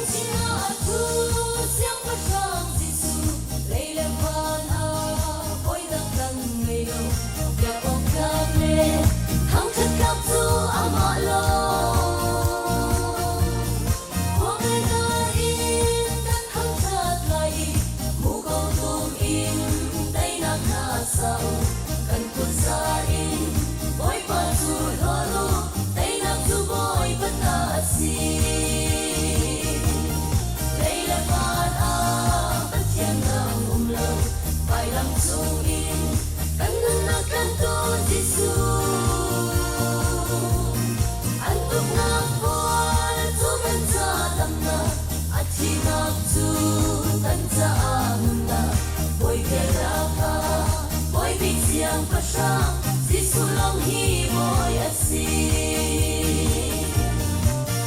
Lungthin ah a thu siangpahrang Jesuh, lei le van ah bawi dang kan ngei lo. Biak awk tlak le thangṭhat tlak cu amah lawng. Khuakelkar in kan thangṭhat lai i muko tum in teinak hna sa u. Kan kutza in Bawipa cu hlawn u, teinak cu Bawipa ta a si. Lei le van ah Pathian dang um lo, vailam cungin kan nunnak tlanhtu Jesuh. An tuknak pual cu kan ca damnak, a thihnak cu kan caah nunnak. Bawi bialak ah Bawi bik siangpahrang Jesuh lawng hi Bawi a si.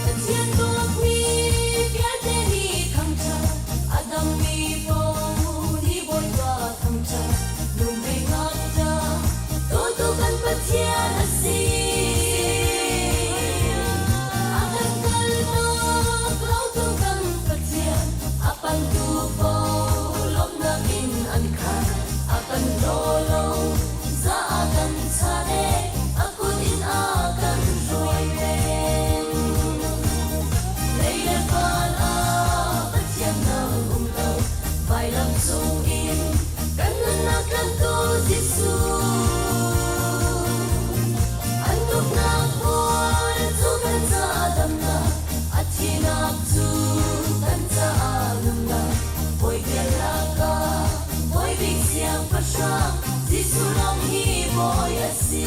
Pathian dawtmi vialte nih thangṭhat, a dammi paoh nih Bawipa thangṭhat, nuhmei ngakṭah dawtu kan Pathian a si. A kan kaltak lotu kan Pathian, a pantu paoh lawmhnak in an khat. A kan daw lo, za a kan chan e, a kut in a kan hruai peng. Lei le van ah Pathian dang um lo, vailam cung in kan nunnak tlanhtu Jesuh. An tuknak pual cu kan ca damnak, a thihnak cu kan caah nunnak. Bawi bialak ah Bawi bik siangpahrang Jesuh lawng hi Bawi a si.